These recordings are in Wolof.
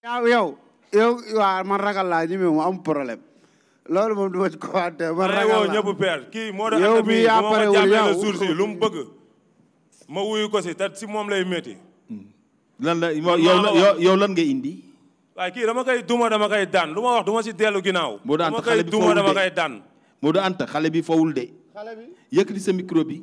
yow waaw man ragal laa ñu mu am problème loolu moom du ma ci commenté man ragal laa ñëpp père kii moo doon yow mi yaa parewul yow jour si lu mu bëgg ma wuyu ko si te si moom lay métti. lan la yow lan nga indi. waaye kii dama koy duma dama koy daan lu ma wax du ma si dellu ginnaaw. moo daan dama koy duma dama koy daan. moo daan anta xale bi fawul de. xale bi yëkkati sa micro bi.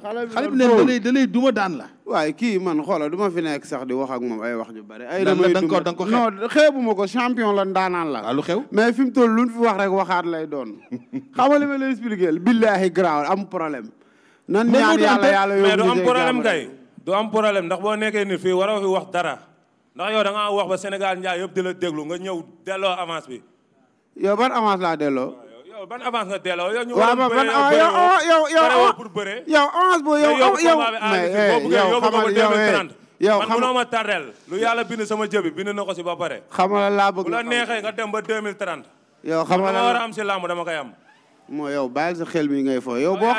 xale bi ne da lay duma daan la. waaye kii man xoola du ma fi nekk sax di wax ak moom ay wax ju bari. ay damay duma da nga ko non xeebuma ko champion la ndaanaan la. lu xew mais fi mu toll lu ñu fi wax rek waxaat lay doon. xam nga li ma lay expliquer billahi garaaw am problème. nan ñaan yàlla mais du am problème kay. du am problème ndax boo nekkee nit fii waroo fi wax dara ndax yow da ngaa wax ba Sénégal njaay yëpp di la déglu nga ñëw delloo avance bi. yow ban avance laa delloo. yow ban avance nga delloo yow. ñu war a bëre yow pour bëre. yow avance boobu yow yow man mënoo ma tardel lu yàlla bind sama jëbi bind na ko si ba pare. xamala laa bëgg bu la neexee nga dem ba 2030. yow xamala la war a am si làmb dama koy am. moo yow bàyyil sa xel mi ngay fo yow boo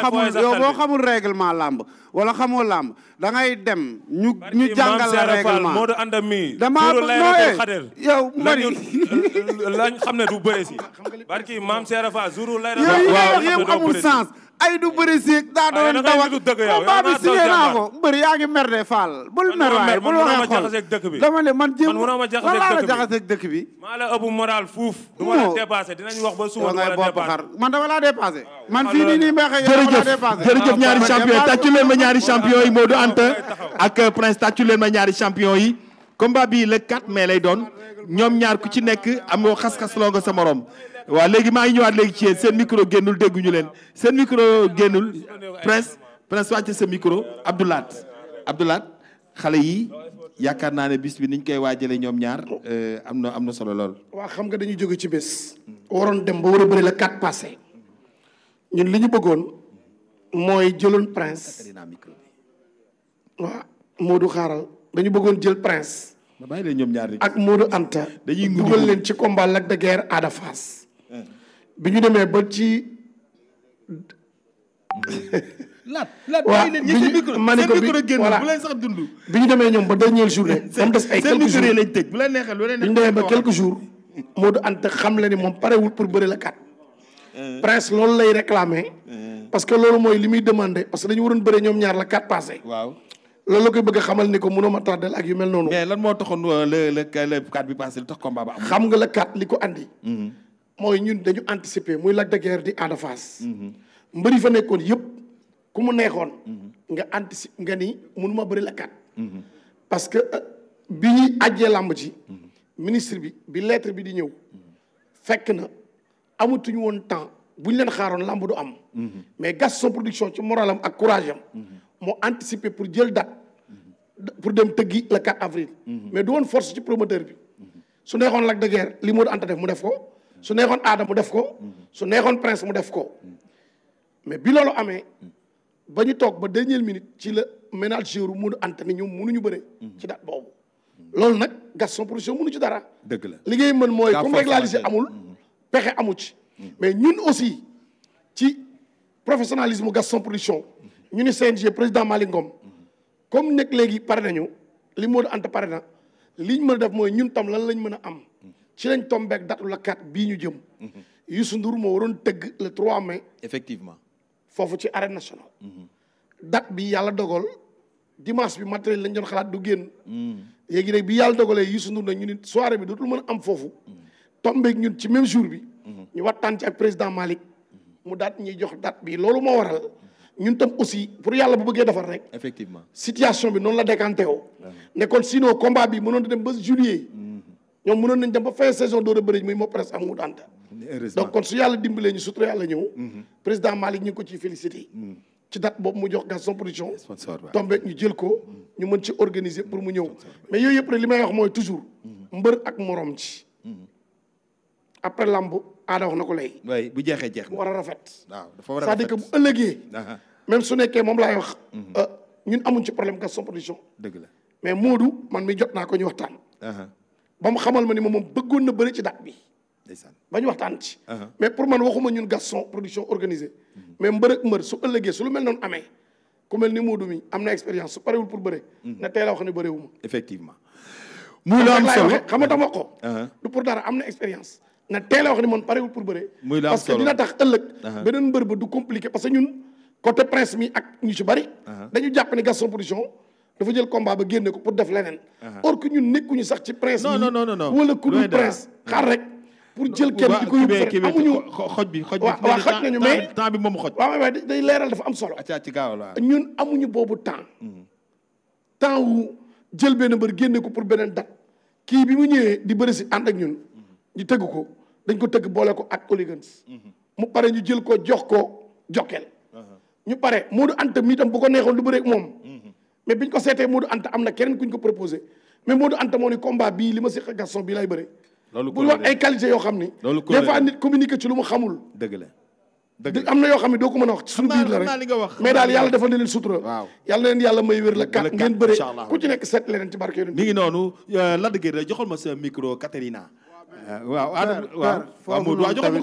xamul règlement làmb wala xamoo làmb da ngay dem ñu jàngal la règlement Modou Anta mi dama yow mari lañ xam ne du bëre si barki maam Serap Fall jour lay yëpp amul sens ay du bëri si daa doon dawal combat bi signé naa ko bëri yaa ngi mer de Fall bul mer waay bul waxee xol dama ne man jéem lan laa la jaxaseeg dëkk bi maa la ëpp moral fuuf du ma la dépassé dinañ wax ba suba ngay bopp xar man dama laa dépassé man fii nii may xëy dama laa dépassé jërëjëf ñaari champion tàccu leen ma ñaari champion yi Modou Anta ak Prince tàccu leen ma ñaari champion yi combat bi le 4 mai lay doon ñoom ñaar ku ci nekk amoo xas-xas loo nga sa morom waaw léegi maa ngi ñëwaat léegi ci yéen seen micro génnul dégguñu leen seen micro génnul Prince wàcce sa micro Abdoulaat xale yi yaakaar naa ne bis bi niñ koy waajalee ñoom ñaar am na solo lool. waaw xam nga dañuy jóge ci bés. waroon dem ba war a bëri la 4 passé ñun li ñu bëggoon mooy jëloon Prince waaw Modou xaaral dañu bëggoon jël Prince. ma bàyyi leen ñoom ñaar ak Modou Anta. dañuy dugal leen ci combat Lac de Guiers Ada Fass. bi ñu demee ba ci. waaw bi ñu ma ne ko bi voilà bu leen sax dund. bi ñu demee ñoom ba dernier journée. comme des ay quelques jours lañ tëj bu leen neexee lu leen bi ñu demee ba quelques jours. Modou Anta xam la ni moom parewul pour bëri la 4. Prince loolu lay réclamer. parce que loolu mooy li muy demandé parce que dañu waroon bëri ñoom ñaar la 4 passé. waaw. loolu la koy bëgg a xamal ni ko mënoo ma tardel ak yu mel noonu. mais lan moo taxoon le 4 bi passé lu tax combat ba am. xam nga la 4 li ko andi. mooy ñun dañu anticiper muy Lac de Guiers di Ada Fass. mbëri fa nekkoon yëpp ku mu neexoon. nga anticiper nga ni mënuma bëri la 4. parce que bi ñuy àjjee làmb ji. ministre bi lettre bi di ñëw. fekk na amatuñu woon temps bu ñu leen xaaroon làmb du am. mais Gaston Production ci moralam ak courage am. moo anticiper pour jël date pour dem tëggi le 4 avril. mais du woon force ci promoteur bi. su neexoon Lac de Guiers li Modou Anta def mu def ko. su neexoon Ada mu def ko. su neexoon Prince mu def ko. mais bi loolu amee ba ñu toog ba dernière minute ci la manager Modou Anta ni ñoom mënuñu bëre. ci date boobu. loolu nag Gaston Production mënu ci dara. dëgg la liggéey mën mooy comme régulariser amul. pexe amu ci. mais ñun aussi ci professionnalisme Gaston Production. ñu ni CNG président Malick Ngom comme nekk léegi pare nañu li Modou Anta pare na li ñu mën a def mooy ñun tam lan lañ mën a am ci lañ tombeek datu la 4 bii ñu jëm. Youssou Ndour moo waroon tëgg le 3 mai. effectivement foofu ci arène nationale. date bi yàlla dogal dimanche bi matériel lañ doon xalaat du génn. léegi nag bi yàlla dogalee Youssou Ndour nag ñu ni soirée bi dootul mën a am foofu. tombeek ñun ci même jour bi. ñu waxtaan ci ak président Malick mu daat ñuy jox date bi loolu moo waral. ñun tam aussi pour yàlla bu bëggee defar rek. effectivement situation bi noonu la décanté woo. ne kon sinon combat bi mënoon dem ba juillet. ñoom mënoon nañ dem ba fin saison door a bëri muy moo presque am Modou Anta. donc kon su yàlla dimbalee ñu sutura yàlla ñëw. président Malick ñu ngi ko ciy félicité. ci date boobu mu jox Gaston Production. tombé ñu jël ko ñu mën ci organiser pour mu ñëw. mais yooyu yëpp rek li may wax mooy toujours. mbër ak morom ci. après lamb Ada wax na ko lay. waay bu jeexee jeex mu war a rafet. waaw dafa war a c'est-à-dire que bu ëllëgee. même su nekkee moom laay wax. ñun amuñ ci problème Gaston Production. dëgg la mais Modou man mi jot naa ko ñu waxtaan. ba mu xamal ma ni moom bëggoon na bëri ci date bi. ndeysaan ba ñu waxtaan ci. mais pour man waxuma ñun Gaston Production organisé. mais mbër ak mbër su ëllëgee su lu mel noonu amee ku mel ni Modou mi am na expérience su parewul pour bëre. na teel a wax ne bëreewuma. effectivement muy la am solo xam nga tax ma ko. du pour dara am na expérience. na teel a wax ni man parewul pour bëre. muy la am parce que dina tax ëllëg. beneen mbër ba du compliqué parce que ñun côté presse mi ak ñu ci bari. dañu jàpp ne Gaston Production dafa jël combat ba génne ko pour def leneen. or que ñun nekkuñu sax ci presse yi. non wala ku dul presse xaar rek. pour jël kenn di ko yóbbu amuñu xoj bi waaw xoj nañu mais temps bi moom xoj. waaw day leeral dafa am solo. ci gaaw la ñun amuñu boobu temps wu jël benn mbër génne ko pour beneen date kii bi mu ñëwee di bëri si ànd ak ñun. ñu tëgg ko dañ ko tëgg boole ko ak Oligans. mu pare ñu jël ko jox ko Jokkel. ñu pare Modou Anta mi tam bu ko neexoon lu bëre ak moom. mais biñ ko seetee Modou Anta am na keneen kuñ ko proposé mais Modou Anta moo ni combat bii li ma seq Gaston bii lay bëre. loolu bu wax ay qualité yoo xam ni. loolu des fois nit communiquer ci lu mu xamul. dëgg la am na yoo xam ne doo ko mën a wax ci suñu biir la rek mais daal yàlla defal na leen sutura. waaw yàlla leen yàlla may wér la kat ngeen bëre ku ci nekk seet leneen ci barke mi ngi noonu Lac de Guiers joxal ma sa micro Katerina. waaw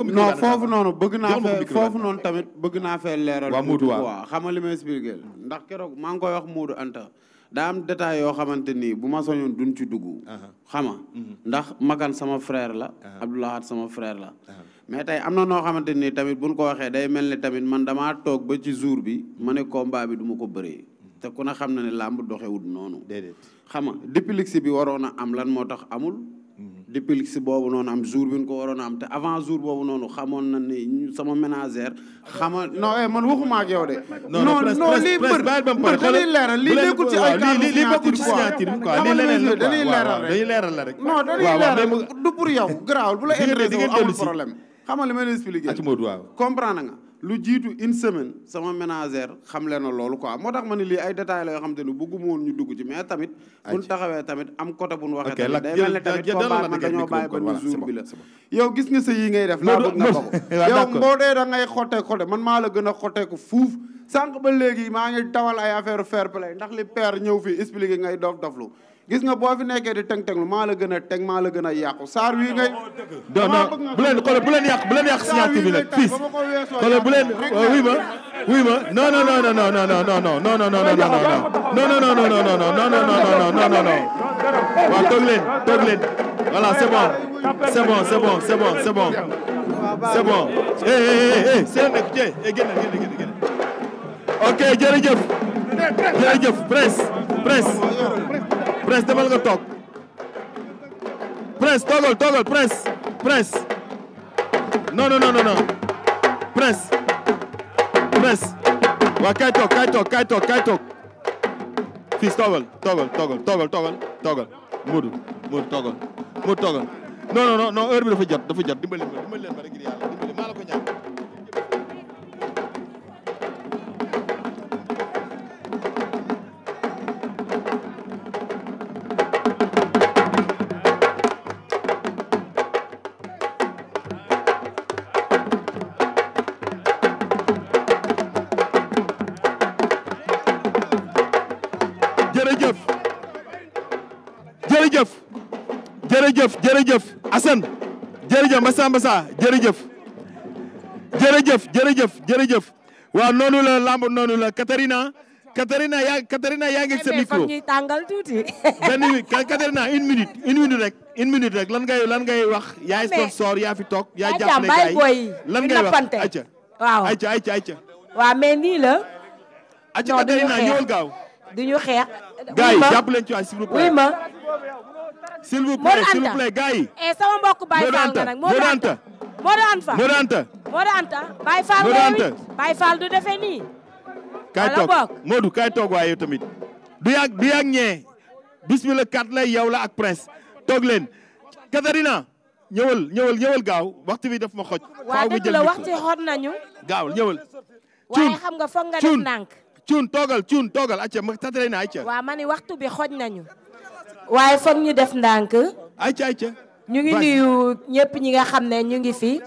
non foofu noonu bëgg naa fee foofu noonu tamit bëgg naa fee leeral. waaw xam nga li may expliqué ndax keroog maa ngi koy wax Modou Anta. daa am détail yoo xamante ni bu ma soñoon duñ ci dugg. xama ndax Makan sama frère la. Abdoulahat sama frère la. mais tey am na noo xamante ni tamit buñ ko waxee day mel ni tamit man damaa toog ba ci jour bi ma ne combat bi du ma ko bëree. te ku ne xam na ne làmb doxewut noonu. déedéet xam nga déplix bi waroon a am lan moo tax amul. déplix boobu noonu am jour bi ñu ko waroon a am te avant jour boobu noonu xamoon na ni sama ménagère xama non man waxuma ak yow de. non lii mbër dañuy leeral lii nekkul ci ay lii bokkul ci signature bi quoi lii leneen la dañuy leeral rek non dañuy leeral du pour yow garaawul bu la intéressé amul problème xam nga li ma leen expliqué comprendre nga lu jiitu une semaine sama ménagère xam leen na loolu quoi moo tax ma ne lii ay détails la yoo xam te ne bëgguma woon ñu dugg ci mais tamit buñ taxawee tamit am côté buñ waxee tamit day mel ne tamit combat man dañoo bàyyi ba ni jour bi la yow gis nga sa yi ngay def laa bëgg nga ko yow mboo dee da ngay xotte man maa la gën a xotteeku fuuf sànq ba léegi maa ngi tawal ay affaire fair play ndax li père ñëw fii expliqué ngay doflu gis nga boo fi nekkee di teng-tenglu maa la gën a teg maa la gën a yàqu saar wi ngay non bu leen yàq signature bi nag fils xoolal bu leen wuy ma non waaw toog leen voilà c'est bon c'est nekk génn ok jërëjëf Prince demal nga toog Prince toogal Prince non Prince waa kay toog fils toogal Modou toogal non heure bi dafa jot dimbali leen ma rek ngir yàlla dimbali maa la ko ñaan jërëjëf Assane jërëjëf Mbassa jërëjëf waaw noonu la lamb noonu la Katerina yaa ngi sa micro ñuy tàngal tuuti Katerina une minute rek lan ngay wax yaay sponsor yaa fi toog yaa jàppale gaay lan ngay wax acca waaw acca waaw mais nii la acca Katerina ñëwal gaaw duñu xeex gaay jàpp leen ci waay s'il vous plaît s'il vous plaît gars yi. sama mbokk Baye Fall nga nag Modou Anta Baye Fall nga Baye Fall du defee nii. kaay toog waaye yow tamit. du yàgg ñee bismillah kat lay yow la ak Prince toog leen. Katerina ñëwal gaaw waxtu bi daf ma xoj. waaw dëgg la waxtu xot nañu. gaaw ñëwal. waaye xam nga foog nga def ndànk. cuun toogal acca Katerina acca. waaw ma ni waxtu bi xoj nañu. waaye foog ñu def ndànk. ayca ñu ngi nuyu ñëpp ñi nga xam ne ñu ngi fi.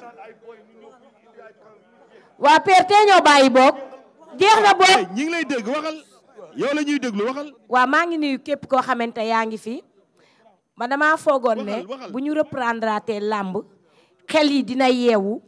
waa Père tee ñoo bàyyi boog. jeex na boog ñi ngi lay dégg waxal yow la ñuy déglu waxal. waa maa ngi nuyu képp koo xamante yaa ngi fi. ma damaa foogoon ne bu ñu reprendre te làmb xel yi dina yeewu